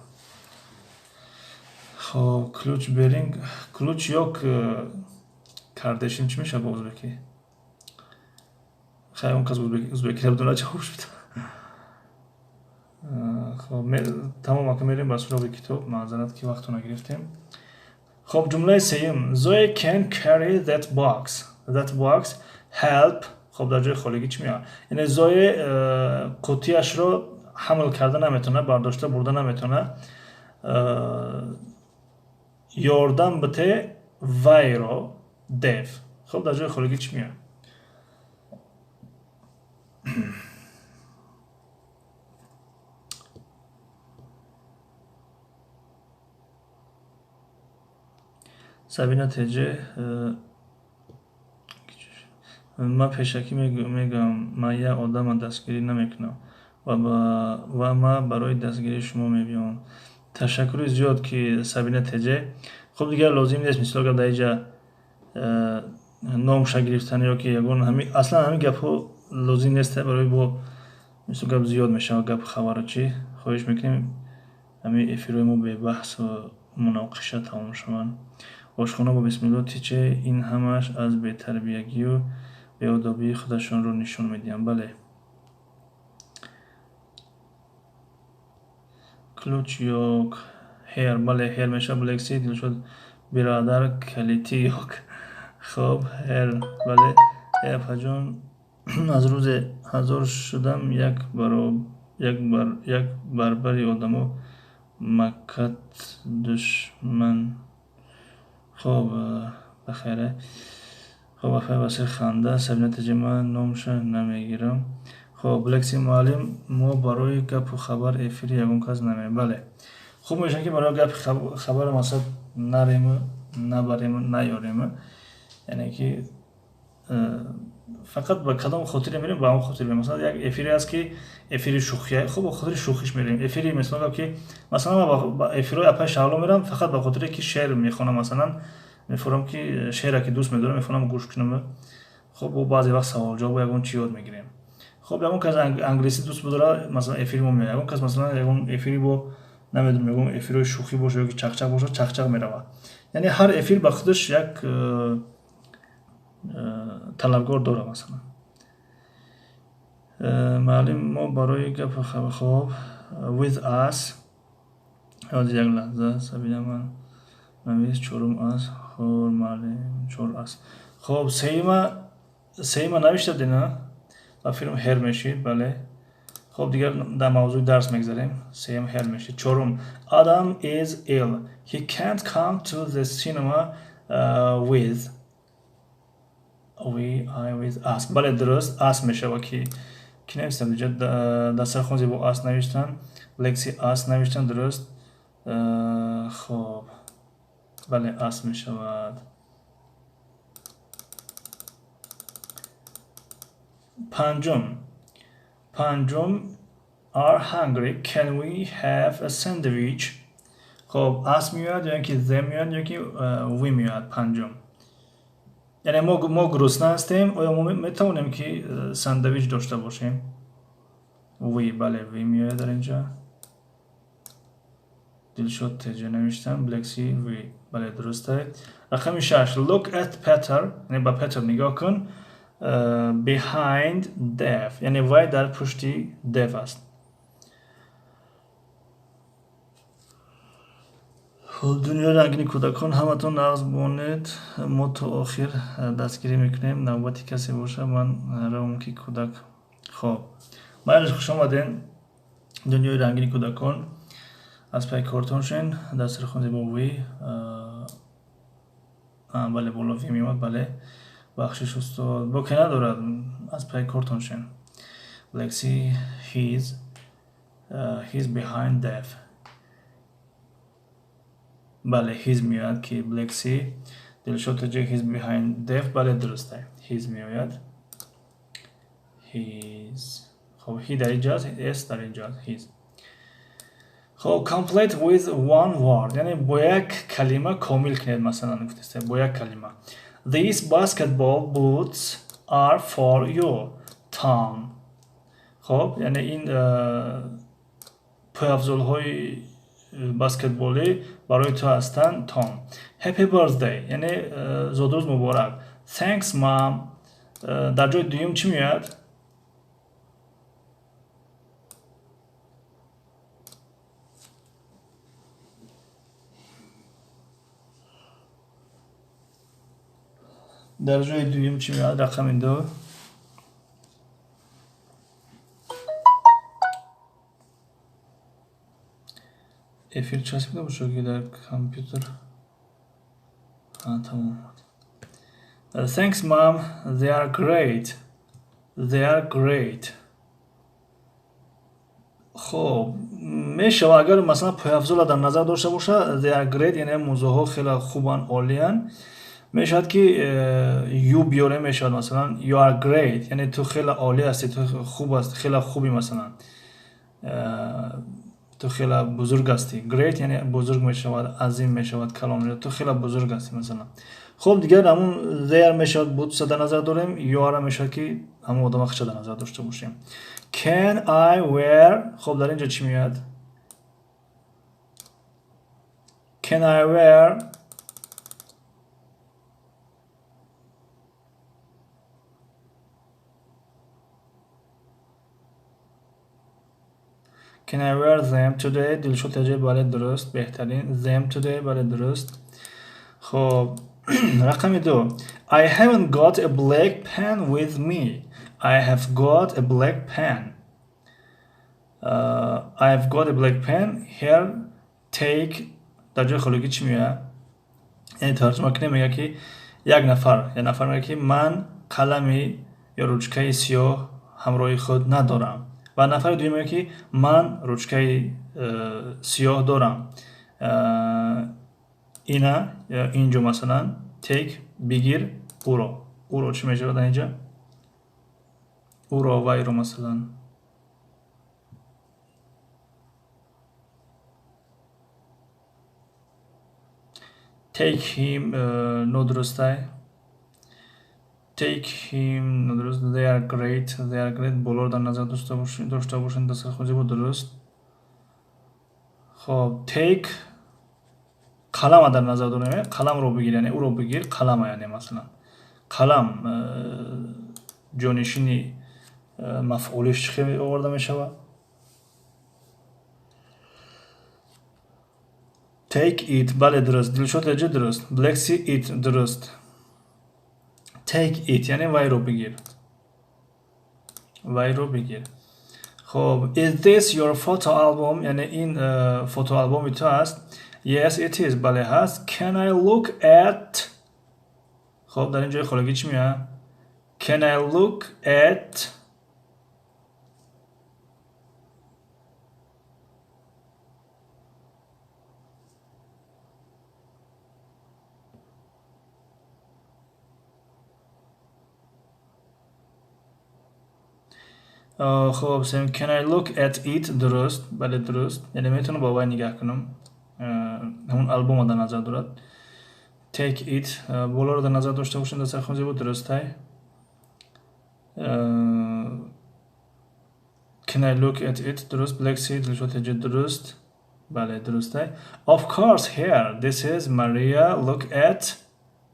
Хоб, ключ беринг, ключ ёк кардешим чӣ мешавад ба узбекӣ? Хай, он кас узбекиро бидонад, ҷавоб шуд. Хоб, тамом, ака, мерем ба суроғи китоб. Маъзарат, ки вақтона гирифтем. Хоб, ҷумлаи сеюм. Zoe can carry that box. That box help. Хоб, дар ҷои холигӣ чӣ меояд? Яъне Зое қуттияшро ҳамл карда наметавонад, бардошта бурда наметавонад. Ёрдам бите вайро, Дев. Хоб, дар ҷои холигӣ чӣ меояд? Сабина теҷе, ман пешакӣ мегӯям, ман як одама дастгирӣ намекунам ва ман барои дастгирии шумо мебиём. Ташаккури зиёд, ки Сабина теҷе. Хуб, дигар лозим нест, мисол гап, дар инҷа номша гирифтан ё ки ягон аслан ҳамин гапҳо лозим нест, барои бо, мисол гап, зиёд мешавад гапу хабару чӣ. Хоҳиш мекунем, ҳамин эфирҳои мо бебаҳсу муноқиша тамом шаванд. Ошхона бо бисмилло тиче, ин ҳамааш аз бетарбиягию беодобии худашонро нишон медиҳанд. Бале, ключ ёк her, бале, her мешавад. Блекси, Дилшод бирадар, калити ёк. Хоб, her, бале. Апаҷон, аз рӯзе ҳазор шудам, як барбари одамо макат душман. Хоб, бахайре. Хоб, бахайр, басир ханда. Сабина теҷе, ман номша намегирам. Хоб, лекси, муаллим, мо барои гапу хабар эфири ягон кас намеем. Бале, хуб мешавад, ки барои гапи хабара масалан нарему, набарему, наёрему. Яъне ки фақат ба кадом хотире мерем, ба он хотир мерем. Масалан, як эфире аст, ки эфири шӯхия, хуб, ба хотири шӯхиш мерем. Эфири, мисол, ки масалан ман ба эфирҳои апаи Шаҳло мерам фақат ба хотире ки шеър мехонам. Масалан, мефурам, ки шеъре ки дӯст медорам, мефурам гӯш кунам. Хуб, бо баъзе вақт саволҷавоб, ягон чӣ ёд мегирем. Хуб, ягон кас англисӣ дӯст бидорад, масалан, эфири мо меояд. Ягон кас, масалан, ягон эфири бо намедонам, ягон эфирҳои шӯхӣ бошад ё ки чақчақ бошад, чақчақ меравад. Яъне ҳар эфир ба худаш як талабгор дорад. Масалан, муаллим, мо барои гапу хабар. Хоб, with us. Ҳозир, як лаҳза, Сабина, ман навис чорум аст. Хор, муаллим, чор аст. Хоб, сеюма навишта будед, на ба филм her мешид. Бале, хоб, дигар дар мавзӯи дарс мегзарем. Сеюм her мешид. Чорум. Adam is ill. He can't come to the cinema with we, I, with us. Бале, дуруст, us мешавад. Ки навистанд инҷа? Дастархон зебо, us навиштанд. Лекси, us навиштанд, дуруст. Хоб, бале, us мешавад. Панҷум. Are hungry. Can we have a sandwich? Хоб, us меояд ё ки them меояд ё ки we меояд? Панҷум, яъне мо гурусна ҳастем, оё мо метавонем, ки сандвич дошта бошем? We, бале, we меояд дар инҷа. Дилшод теҷа навиштам, блекси, we, бале, дуруст. Рақами шаш. Look at Peter, яъне ба Петер нигоҳ кун, behind Dev, яъне вай дар пушти Дев аст. Хуб, дунёи рангини кӯдакон, ҳаматон нағз бонед, мо то охир дастгирӣ мекунем. Навбати касе боша, ман равам, ки кӯдак. Хоб, Майлиш, хуш омаден дунёи рангини кӯдакон. Аз пай кортон шен, дастархон зебо. Бале, боло ви меомад, бале. Бахшиш, устод, боке надорад, аз пай кортон шен. Lexi, he's behind deaf. Бале, his меояд ки Blexi Дилшод таҷик, he's behind deaf, бале, дуруст, his меояд, his. Хоб, he дар инҷо аст, s дар инҷо аст, his. Хоб, complete with one word, яъне бо як калима комил кунед, масалан гуфтаст, бо як калима. These basketball boots are for you, Tom. Хоб, яъне ин пойафзолҳои баскетболӣ барои ту ҳастанд, Том. Happy birthday, яъне зодрӯз муборак. Thanks, mom. Дар ҷои дуюм чӣ меояд? Дар ҷои дуюм чӣ меояд? Рақами ду. Эфир часпида бошад ки дар компютер. Тамом. Thanks, mom, they are great, they are great. Хоб, мешавад, агар масалан пойафзола дар назар дошта бошад, they are great, яъне мӯзаҳо хеле хубанд, олиянд. Мешавад ки you биёре, мешавад, масалан, you are great, яъне ту хеле олӣ ҳастӣ, ту хуб аст, хеле хубӣ, масалан ту хеле бузург ҳастӣ. Great яъне бузург мешавад, азим мешавад, калон, ту хеле бузург ҳастӣ, масалан. Хоб, дигар ҳамун they are мешавад, boots дар назар дорем, you are мешавад ки ҳамун одама хича дар назар дошта бошем. Can I wear, хоб, дар инҷо чӣ меояд? Can I wear Can I wear them today? Дилшод таҷиб, бале, дуруст, беҳтарин. Them today, бале, дуруст. Хоб, рақами ду. I haven't got a black pen with me. I have got a black pen. I have got a black pen. Here, take. Дар ҷои холигӣ чӣ меояд? Яъне тарҷума кунем, мегӯяд ки як нафар мегӯяд ки ман қалами ё ручкаи сиёҳ ҳамроҳи худ надорам, ва нафари дуюм мегӯяд ки ман ручкаи сиёҳ дорам. Ина инҷо, масалан, take, бигир, ӯро чӣ мешавад дар инҷа? Ӯро, вайро, масалан. Take him нодурустай, take him нодуруст. They are great, they are great, болоро дар назар дошта бошед, дастархони зебо, дуруст. Хоб, take қалама дар назар дорем, қаламро бигир, яъне ӯро бигир, қалама, яъне масалан қалам ҷонишини мафъулиш чӣ хел оварда мешавад? Take it, бале, дуруст. Дилшод реҷа, дуруст. Black sea, it, дуруст. Take it, яъне вайро бигир, вайро бигир. Хоб, is this your photo album? Яъне ин фотоалбоми ту аст? Yes, it is, бале, ҳаст. Can I look at, хоб, дар ин ҷои холигӣ чӣ меояд? Can I look at хоб, сем, can I look at it, дуруст, бале, дуруст, яъне метавонам ба вай нигаҳ кунам, ҳамун албома дар назар дорад. Take it, болоро дар назар дошта бошем, дастархон зебо, дурустай. Can I look at it, дуруст. Black sea, Дилшод теҷа, дуруст, бале, дурустай. Of course, here, this is Maria, look at,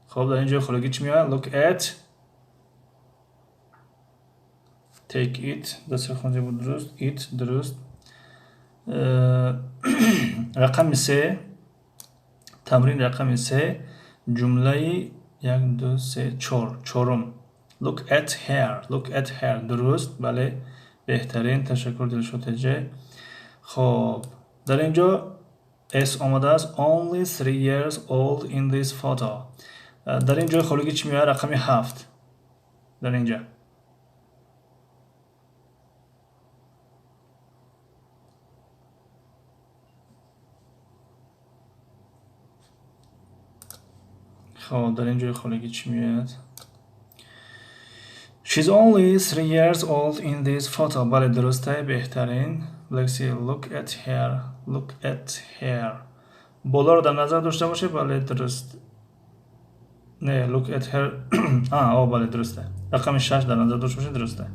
хоб, дар ин ҷои холигӣ чӣ меояд? Look at, take it, дастархон зебо, дуруст, it, дуруст. Рақами се, тамрин рақами се, ҷумлаи як, ду, се, чор, чорум. Look at her, look at her, дуруст, бале. Беҳтарин, ташаккур, Дилшод Теҷе. Хоб, дар ин ҷо s омадааст. Only 3 years old in this photo. Дар ин ҷои холигӣ чӣ меояд? Рақами 7 дар ин ҷа. Хоб, дар ин ҷои холигӣ чӣ меояд? She's only 3 years old in this photo. Бале, дурустай, беҳтарин. Lexi, look at her, look at her. Болоро дар назар дошта бошед, бале, дуруст. Не, look at her. А, о, бале, дурусте. Рақами 6 дар назар дошта бошед, дурусте.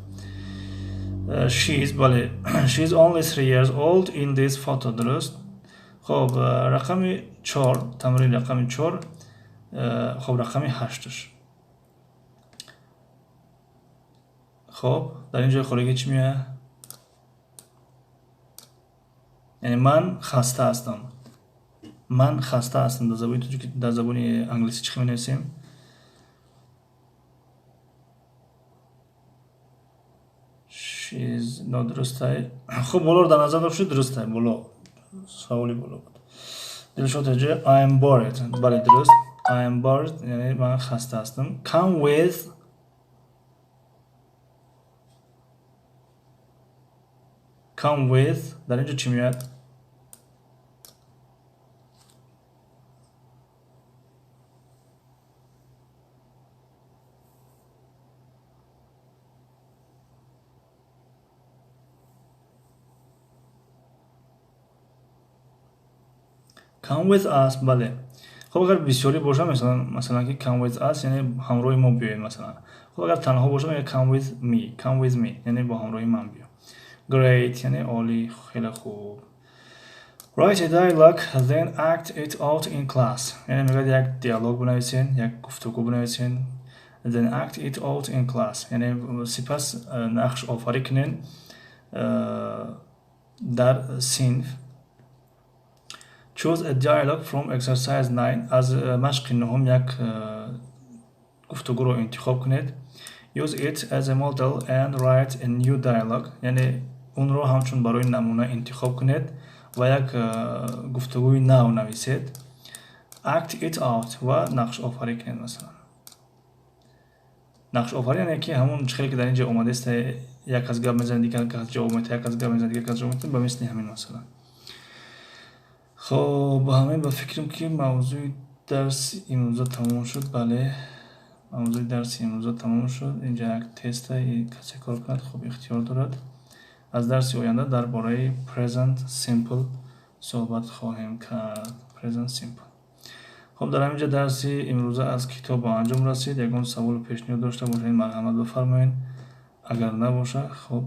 She is, бале, she is only 3 years old in this photo, дуруст. Хоб, рақами 4, тамрин рақами 4, хоб, рақами 8-ш. Хоб, дар ин ҷои холигӣ чӣ меояд? Яъне ман хаста ҳастам, ман хаста ҳастам. Дар забони тоҷики, дар забони англисӣ чӣ менависем? She's нодурустай. Хуб, болоро дар назар дошт, дурустай. Боло, саволи боло буд. Дилшод ҷо, I am bored. Бале, дуруст. I am bored, яъне ман хаста ҳастам. Come with, come with. Дар ин ҷо чӣ меояд? Come with us. Бале. Хоб, агар бисёрӣ бошад, масалан, ки come with us, яъне ҳамроҳи мо биёед, масалан. Хоб, агар танҳо бошад, мегӯяд come with me, come with me, яъне бо ҳамроҳи ман биё. Great, яъне олӣ, хеле хуб. Write a dialogue, then act it out in class. Яъне мегӯяд, як диалог бинависен, як гуфтугӯ бинависен, then act it out in class, яъне сипас нақш офарӣ кунен дар синф. Choose a dialogue from exercise 9. Аз машқи нуҳум як гуфтугӯро интихоб кунед. Use it as a model and write a new dialogue. Яъне онро ҳамчун барои намуна интихоб кунед ва як гуфтугӯи нав нависед. Act it out, ва нақшофарӣ кунед. Масалан, нақшофарӣ, яъне ки ҳамон хеле ки дар ин ҷо омадааст, як кас гап мезанад, дигар кас ҷавоб метаҳад, як кас гап мезанад, дигар кас ҷавоб метаҳад, ба мисли ҳамин, масалан. Хоб, ба ҳамин ба фикрам, ки мавзӯи дарси имрӯза тамом шуд. Бале, мавзӯи дарси имрӯза тамом шуд. Инҷа як теста, касе кор кунад, хуб, ихтиёр дорад. Аз дарси оянда дар бораи present simple суҳбат хоҳем кард, present simple. Хоб, дар ҳамин ҷо дарси имрӯза аз китоб ба анҷом расид. Ягон саволу пешниҳод дошта бошед, марҳамат, бифармоед. Агар набошад, хоб,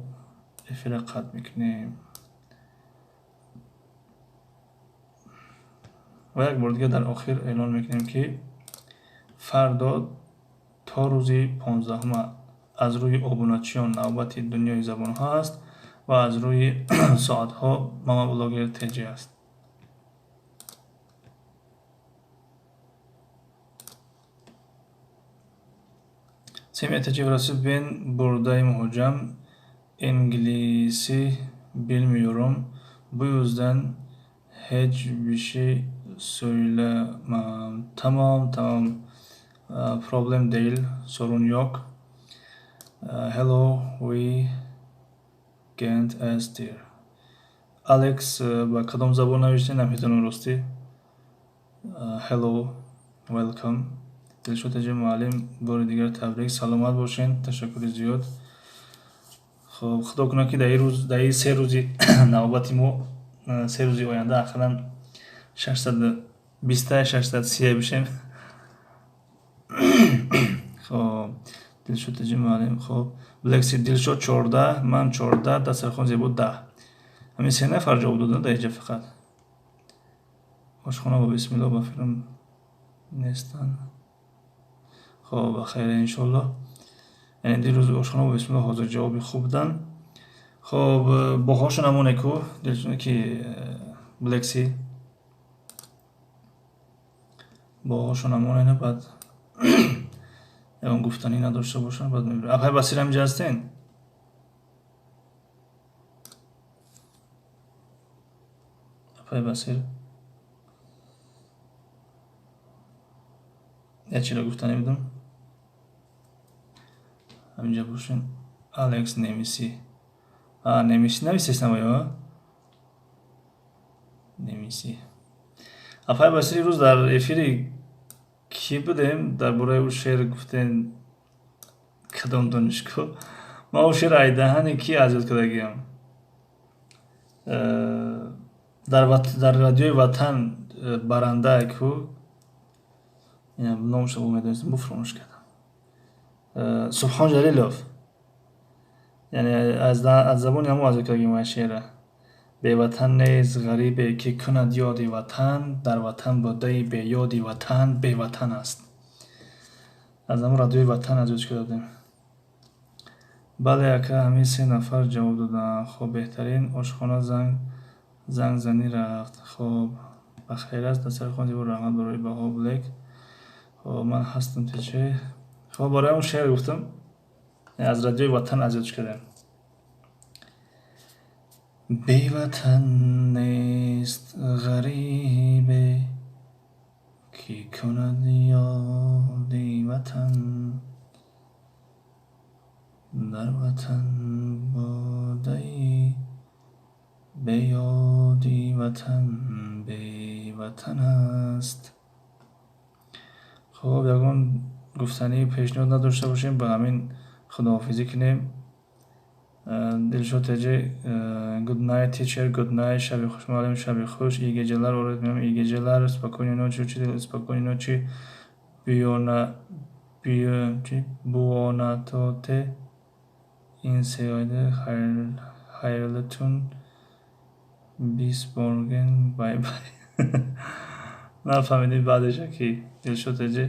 эфира қатъ мекунем ва як бор дигар дар охир эълон мекунем, ки фардо то рӯзи 15-ума аз рӯи обуначиён навбати Дунёи забонҳо аст ва аз рӯи соатҳо Мама Блогер ТЖ аст. Семья ТЖ в. Ben buradayım hocam. İngilizce bilmiyorum. Bu yüzden hiçbir şey söylemem. Tamam, tamam. Problem değil. Sorun yok. Hello, we can't ask. Alex, ба кадом забон навиштед, намедонам, ростӣ. Hello, welcome. Дилшод аҷи муаллим, бори дигар табрик, саломат бошед, ташаккури зиёд. Хоб, худо кунад, ки дар ин рӯз, дар ин 3 рӯзи навбати мо, 3 рӯзи оянда ақаллан 620, 630 бишем. Хоб, Дилшод аҷи муаллим, хоб, Блекси, Дилшод 14, ман 14, Дастархон зебо 10. Ҳамин се нафар ҷавоб доданд дар инҷа фақат. Ошхона бо бисмилло ба филм нестанд. Хоб, ба хайр, иншолло. Яъне дирӯз ошхона бо бисмилло ҳозир ҷавоби хуб буданд. Хоб, боҳошо намоне ку ки Блекси, боҳошо намонена, баъд ягон гуфтанӣ надошта бошанд, баъд мебирем. Апай Басир, ҳаминҷа ҳастен? Апай Басир, як чиро гуфта набудам, ҳаминҷа бошен. Алекс немисӣ, немисӣ нависестам ё немисӣ. Апай Басир, имрӯз дар эфири кӣ будем, дар бораи ӯ шеър гуфтен, кадом донишгоҳ? Ман ӯ шеър айдаҳане ки аз ёд кардагиам дар радиои Ватан, баранда ку номашро медонистам, буфаромӯш кардам, Субҳон Ҷалилов, яъне аз забони ҳамо аз ёд кардагим вай шеъра. Беватан нест ғарибе, ки кунад ёди ватан, дар ватан будаи беёди ватан беватан аст. Аз ҳамон радиои Ватан аз ёд карда будем. Бале, ака, ҳамин се нафар ҷавоб доданд. Хоб, беҳтарин ошхона зангзанӣ рафт. Хоб, бахайр аст, дастархон зебо, раҳмат барои баҳо. Блек, хоб, ман ҳастам, тече. Хоб, барои ҳамон шеър гуфтам, аз радиои Ватан аз ёд кардем. Беватан нест ғарибе, ки кунад ёди ватан, дар ватан будаи беёди ватан беватан аст. Хоб, ягон гуфтанӣ, пешниҳод надошта бошем, ба ҳамин худоҳофизӣ кунем. Дилшод теҷи, good night, teacher, good night, шаби хуш, муаллим, шаби хуш. İyi geceler, öğretmenim, iyi geceler, спокойной ночи, учитель, спокойной ночи. Buona buonanotte, iyi seyirler, hayırlı tun, bis morgen, bye bye. Нафаҳмидем баъдеша ки. Дилшод теҷи,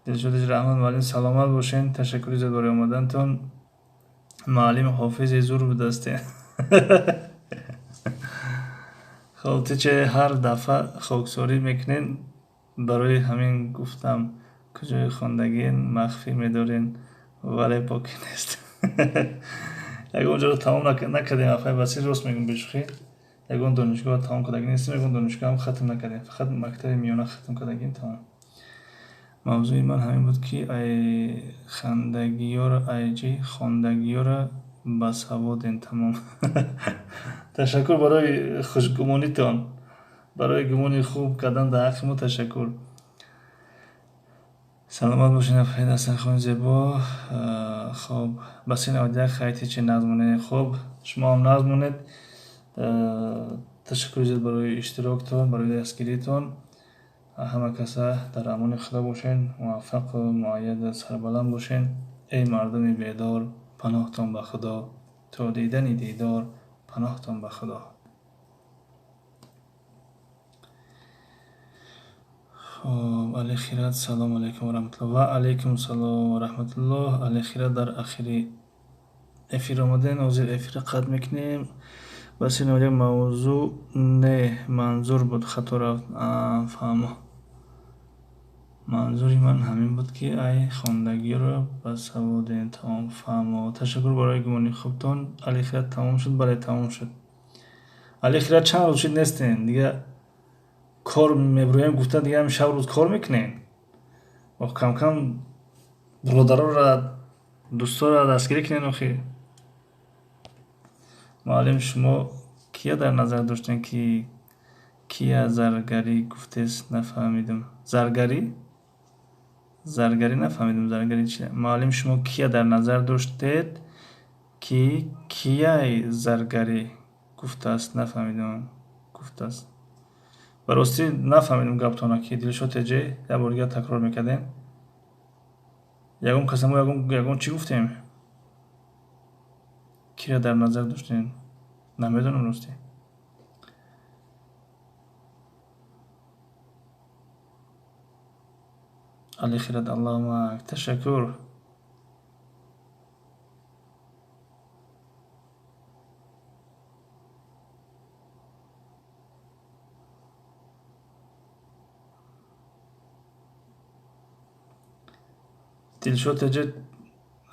Дилшод теҷи, раҳмат, муаллим, саломат бошен, ташаккури зиёд барои омадантон. Муаллим ҳофизи зур будастен. Хоб, ту че ҳар дафъа хоксорӣ мекунен? Барои ҳамин гуфтам, куҷои хондагиен махфӣ медорен, вале боки нест, ягон ҷоро тамом накардем. Апай Басир, рост мегӯм, бешӯхӣ, ягон донишгоҳ тамом кардагӣ нестем, ягон донишгоҳам хатм накардем, фақат мактаби миёна хатм кардагим, тамом. Мавзӯи ман ҳамин буд, ки ай хандагиёро, ай чи хондагиёро басаводем, тамом. Ташаккур барои хушгумонитон, барои гумони хуб кардан дар ҳаққи мо ташаккур. Саломат бошед, апай, дастархони зебо. Хоб, Басир 91, хайр, teacher, нағз монед. Хоб, шумо ҳам нағз монед. Ташаккури зиёд барои иштироктон, барои дастгиритон. Ҳама каса дар амони Худо бошед, муваффақу муайяду сарбаланд бошед. Эй мардуми бедор, паноҳтон ба Худо, то дидани дидор, паноҳтон ба Худо. Хоб, Алихират, салому алайкум ва раҳматуллоҳ. Ва алайкум салом ва раҳматуллоҳ. Алихират, дар ахири эфир омадем, ҳозир эфирро қатъ мекунем. Басир 91, мавзӯъ не, манзур буд, хато рафт. Фаҳмо, манзури ман ҳамин буд, ки ай хондагиёро басаводем, тамом. Фаҳмо, ташаккур барои гумони хубтон. Алихират, тамом шуд? Бале, тамом шуд. Алихират, чанд рӯз шуд нестем, дига кор мебироем гуфта, дига ҳамин шаб рӯз кор мекунем. Камкам бародароро, дӯстонро дастгирӣ кунем охи. Муаллим, шумо кия дар назар доштем, ки кия заргарӣ гуфтест? Нафаҳмидам. Заргарӣ, заргарӣ, нафаҳмидам, заргарӣ чи? Муаллим, шумо кия дар назар доштед, ки кияй заргарӣ гуфтааст? Нафаҳмидам гуфтааст. Ба ростӣ нафаҳмидам гаптона ки. Дилшод теҷе, як бор дигар такрор мекардем. Ягон каса мо ягон чӣ гуфтем? Киро дар назар доштем, намедонам, ростӣ. Алихират, аллоҳу акбар, ташаккур. Дилшод теҷе,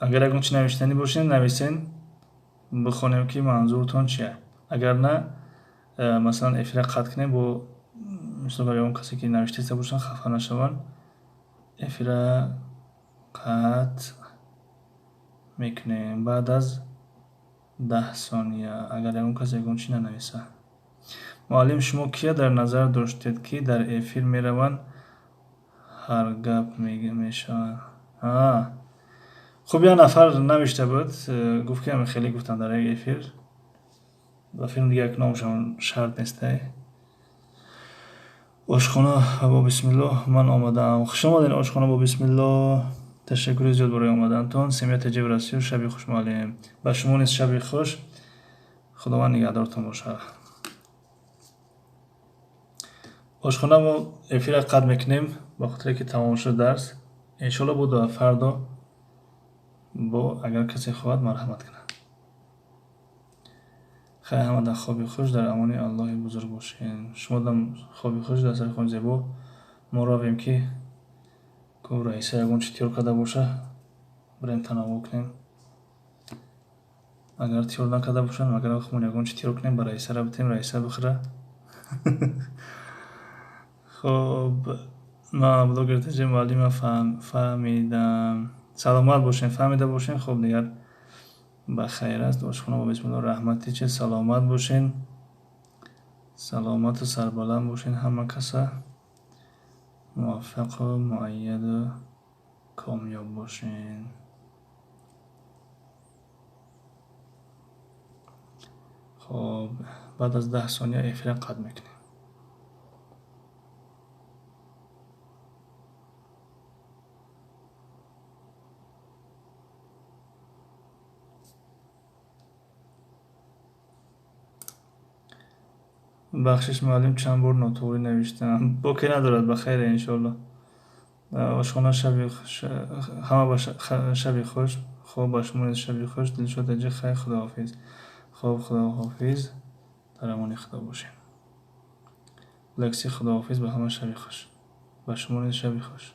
агар ягон чи навиштанӣ бошед, нависен, бихонем, ки манзуртон чия. Агар на, Масалан, эфира қатъ кунем, бо мисол ягон касе ки навиштаиста бошанд, хафа нашаванд. Эфира қатъ мекунем баъд аз 10 сония, агар ягон кас ягон чӣ нанависа. Муаллим, шумо кия дар назар доштед, ки дар эфир мераванд, ҳар гап мешаванд? Хуб, як нафар навишта буд, гуфт ки хеле гуфтанд дар як эфир. Ба филм дигар як номшон шарт нестай. Ошхона бо бисмиллоҳ ман омадаам. Хуш омадед, ошхона бо бисмиллоҳ. Ташаккури зиёд барои омадантон. Семья ТҶ в Россию. Шаби хуш, муаллим. Ба шумо низ шаби хуш. Худованд нигаҳдортон бошад. Ошхона, мо эфира қатъ мекунем, ба хотире ки тамом шуд дарс. Иншоалло, буд фардо бо, агар касе хоҳад, марҳамат кунад. Хайр, ҳама дар хоби хуш, дар амони Аллоҳи бузург бошед. Шумо дам хоби хуш, дар сари зебо. Мо равем, ки ку раиса ягон чи тиёр карда боша, бирем тановвул кунем. Агар тиёр накарда бошанд, магар худмон ягон чи тиёр кунем, ба раисара битем, раиса бихӯра. Хоб, ма блогер ТҶ, муаллима, фаҳмидам. Саломат бошен, фаҳмида бошен. Хоб, дигар ба хайр аст. Ошхона бо бисмиллоҳ, раҳмати че, саломат бошен, саломату сарбаланд бошен, ҳама каса муваффақу муайяду комёб бошен. Хоб, баъд аз 10 сония эфира қатъ мекунем. Бахшиш, муаллим, чанд бор нотуғрӣ навиштам. Боке надорад, ба хайре, иншоалло. Ошхона, шаби ҳама ба шаби хуш. Хоб, ба шумо низ шаби хуш. Дилшод аҷи, хайр, худоҳофиз. Хоб, худоҳофиз, дар амони худо бошед. Лекси, худоҳофиз, ба ҳама шаби хуш. Ба шумо низ шаби хуш.